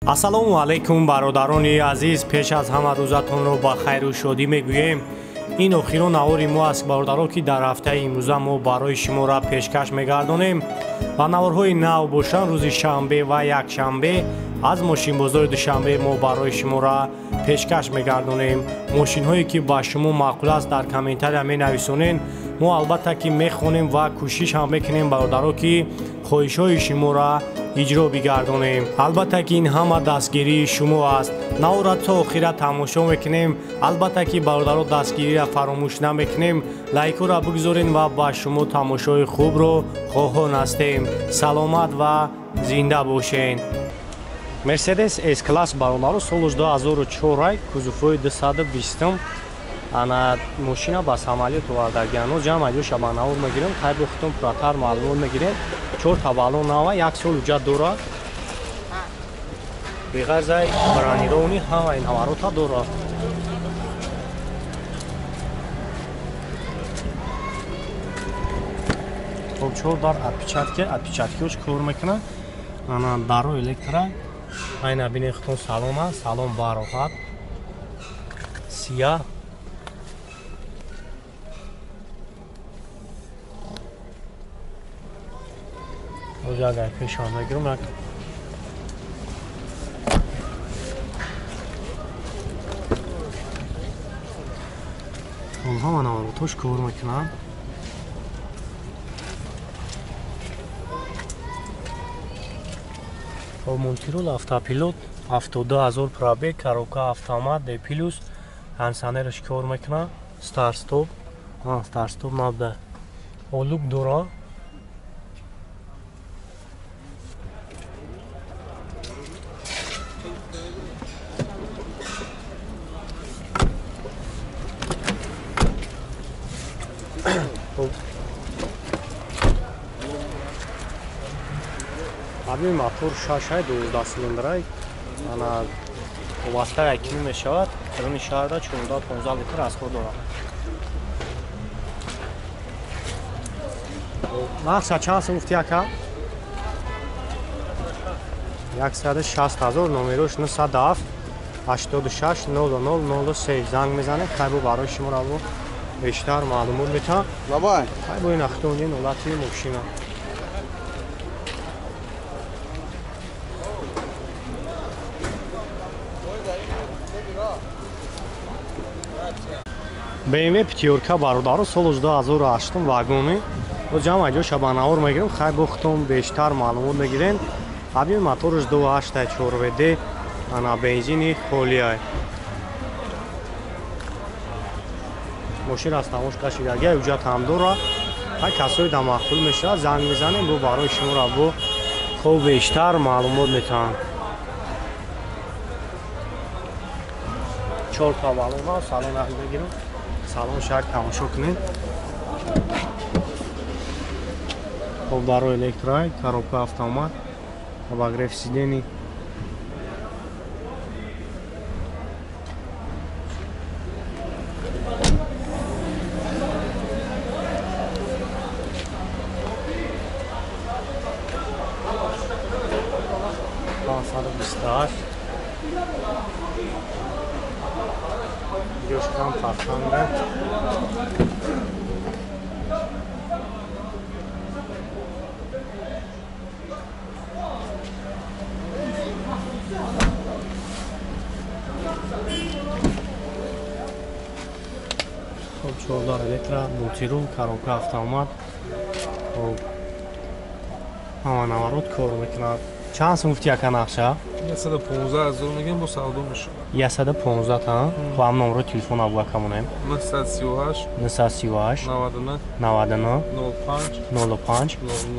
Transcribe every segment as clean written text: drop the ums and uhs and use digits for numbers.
Ассалому алайкум бародарони азиз, пеш аз ҳама рӯзатонро ба хайру шодӣ мегӯем. Ин охирон навори мо аст, бародаро, ки дар ҳафтаи имрӯза мо барои шуморо пешкаш мегардонем ва наворҳои нав бошанд рӯзи шанбе ва якшанбе аз мошинбозори Душанбе мо барои шуморо пешкаш мегардонем. Мошинҳое ки ба шумо маъқул аст дар комментария менависонед, мо албатта ки мехонем ва кӯшиш ҳам мекунем, бародаро, ки хоҳишҳои шуморо иҷро бигардонем. Албатта ки ин ҳама дастгирии шумо аст. Навора то охира тамошо мекунем. Албатта ки бародаро дастгириро фаромӯш намекунем. Лайкҳоро бигзорем ва ба шумо тамошои хубро хоҳон ҳастем. Саломат ва зинда бошед. Мерседес С-класс бародаро соли 2004, кузовҳои 220. Ана мошина ба самолёт овардагиано ҷамъ ҷоша ба навор мегирем. Хайбо худтон пурратар маълумот мегирем. 4 та баллон нава, як сол ҳуҷҷат дорад. Беғарзай бронированный ҳамаи наварота дорад. Хоб, 4 дар отпечатки, отпечаткиош кор мекунад. Ана даро электро. Айна бинед худтон, салон аст, салон бароҳат. Сия. Агар пешон мегирам, як ҳама наворотош кор мекунанд. Мультирул, автопилот, 72 000 пробег, коробка автомат, D плюс, кондиционераш кор мекунад, старт-стоп, старт-стоп набуда. Олук дора. Объёми мотор 6 12 силиндрай. Ана вобаста якими мешавад. Даруни шаҳрда 14-15 литр расход дорад. Нархша чанд сум гуфти ака? 160 000, номерош 907 86 00 03. Занг мезанед, хайбо барои шуморо бештар маълумот метаҳам. Хайбо ин ахтони ҳолати мошина. BMW пятёрка бародаро соли 2008 вагони. Бо ҷамъ ҷоша ба навор мегирем. Хайбо худтон бештар маълумот мегирем. Объёми мотораш 2.8 4WD, ана бензини холиай. Мошин аз тамош кашидагия, ҳуҷҷат ҳам дорад. Ҳар касое да маъқул мешавад, занг мезанем, бо барои шуморо бо хуб бештар маълумот метаҳам. 4 та баллон, салон аҳл мегирем. Салон шак тамошо кунед. Хоб, даро электрай, коробка автомат, обогрев сидений. 528. Ҷошкам фарханда. Хоб, 14 электро, мультирул, коробка автомат. Хоб, ҳама наворот кор мекунад. Чанд сум гуфти ака нақша? 115 000 мегем, бо савдо мешавад. 115 та. Хоб, ҳам номеро телефон абу ака монем. 938 938 99 99 05 05 09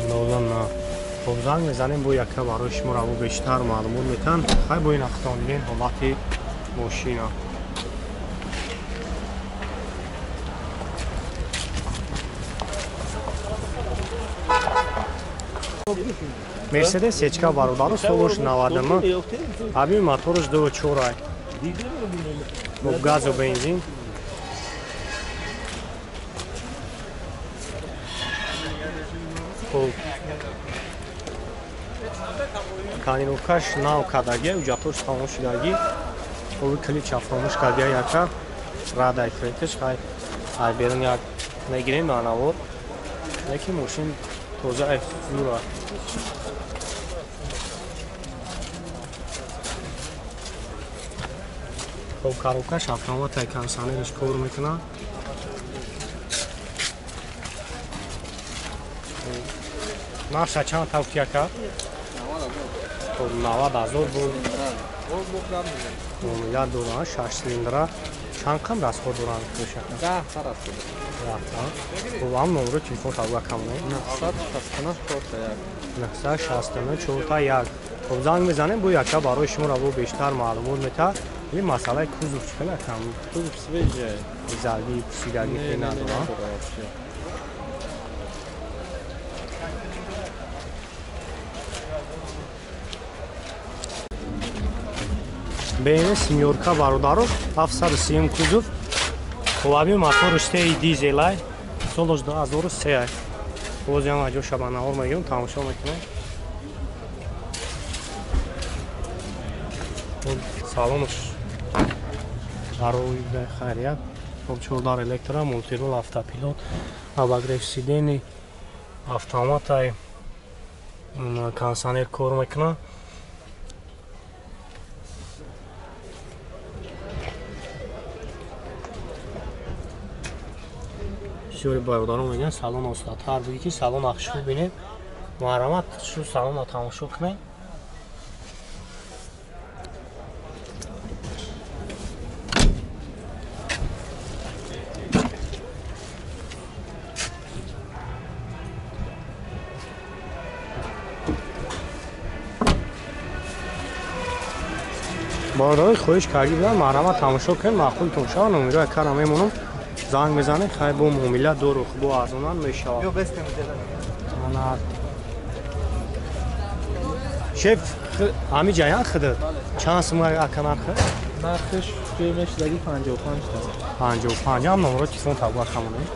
09. Хоб, занг мезанем, бо яка барои шуморо бо бештар маълумот метаҳанд. Хай бо ин ахтон бинед ҳолати мошина. Мерседес Сечка бародаро солаш 99, объёми мотораш 2.4. Бо газу бензин. Хоб, Тонировкаш нав кардагия, ҳуҷҷатош тамом шудагӣ. Оби клич фаромӯш кардия яка. Радай кредиташ хай ай берун як мегирем навор. Лекин мошин тоза ай зура. Хоб коробкаш автомат ай кондиционераш кор мекунад. Нарша чанд тавфт яка? 90,000 буд. Муомила доранд, 6 цилиндра. Чанд кам расход доранд? 10 та расход. 10 та. Хуб, ҳам номро телефон табга кам не? 969 4 1. 969 4 1. Хуб, занг мезанем, бо яка барои шумо ро бештар маълумот метаҳад. Ин масъалаи кузов чӣ хела кам? Кузов свежий. Зарби пӯшидагӣ хеле надорад. BMW семёрка бародаро, 707 кузов. Хуб, моторш теи дизелай, солаш 2003. Боз ям аҷо шабанаҳор мегирем, тамошо мекунем. Салонаш барои хайрият. Хуб, 14 электро, мультирул, автопилот, обогрев сидений, автоматай, кондиционер кор мекунад. Бисёри бародарон мегӯянд салон остатар буди ки салон ахшӯ бинем. Марҳамат, шу салонро тамошо кунем. Бародарои хоҳиш кардӣ буданд, марҳамат тамошо кунем, маъқултон шавад, номеро якара мемонам. Занг мезанед, хай бо муомила дору бо арзонан мешавад. Шеф, ҳами ҷаян хидад? Чанд сум ака нархи? Нархиш ҷоймешдаги 55 та. 55. Ҳам номро телефон табга хамонем.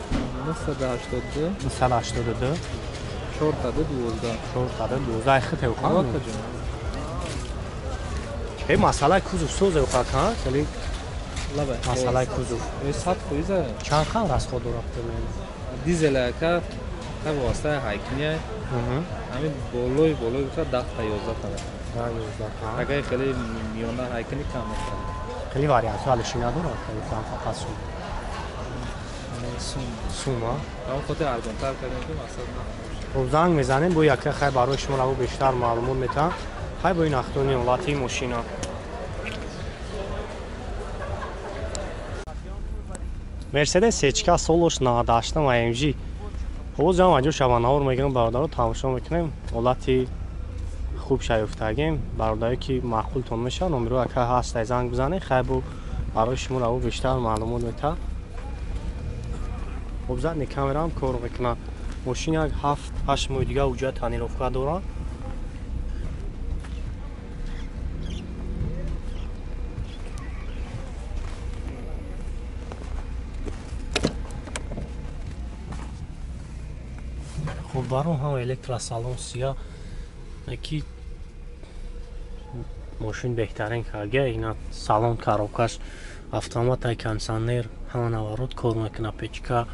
982 982 412 412. Ай хид ҳевхан? Э, масъалаи кузов созе ҳевхан, хеле масъалаи кузов. 100%. Чанд кам расход дорад? Дизел ака та воситаи ҳайкиния. Ҳамин болои гуфта 10 та 11 та. 10 11 та. Агар хеле миёна ҳайкини кам мешавад. Хеле вариантҳо алиши надорад, хеле кам фақат сум. Сум. Сума. Ҳам хотир арзонтар кардем ки мақсад на. Хуб, занг мезанем, бо яка хай барои шумо ро бештар маълумот метаҳам. Хай бо ин ахтони ҳолати мошина. Мерседес Сечка солош 98 AMG. Ҳоз ҳам аҷо шабанаҳор мегирем бародаро, тамошо мекунем. Ҳолати хуб шаюфтагем. Бародаре ки маъқултон мешавад, номеро ака ҳаст, ай занг бизанед, хай бо барои шумо ро бештар маълумот метаҳад. Хуб, задни камераам кор мекунад. Мошин як 7-8 моҳи дига уҷа тонировка дорад. Хуб, барон ҳам электросалон сия ки мошин беҳтарин карга. Ина салон коробкаш автомат, ай кондиционер, ҳама наворот кор мекунад, печка.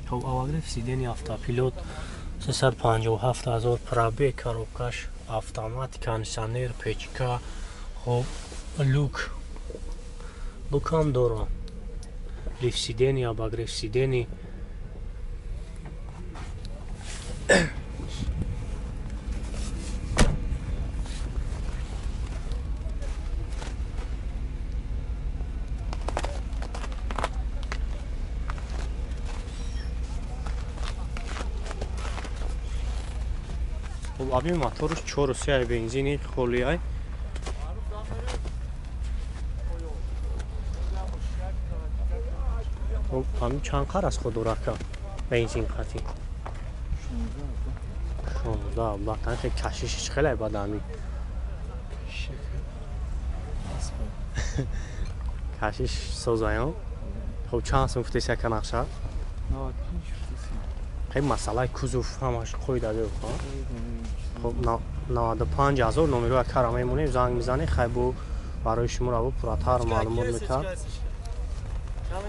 Хуб, обогрев сидени, автопилот, 357,000 пробег, коробкаш автомат, кондиционер, печка. Хуб, люк ҳам дорад, лифт сидени, обогрев сидени. Хуб, аби моторш 4.3 бензини холиай. Хуб, ҳамин чанд қар аз худ дорад ка бензин қатӣ? 16. Аллоҳ, хеле кашишиш хеле бад ҳамин. Кашиш созаён. Хоб чанд сум гуфтеси ака нақша? 95 гуфтеси. Хеб масъалаи кузов ҳамаш қоида биё. Хоб 95 ҳазор номеро акара мемонем, занг мезанем, хай бу барои шумо раву пурратар маълумот метар. Чанд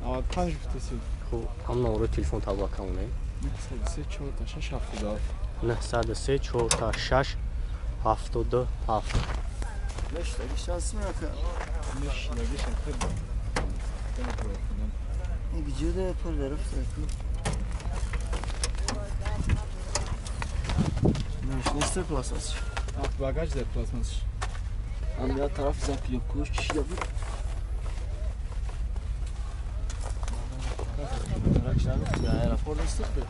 95 гуфтеси. Хуб, ҳам номерои телефон табу ака монем. 903 46 77. 903 46 77. Багаж der пластмасс. Am taraf заклёпкуш чида буд. Аэропорт истиқбе.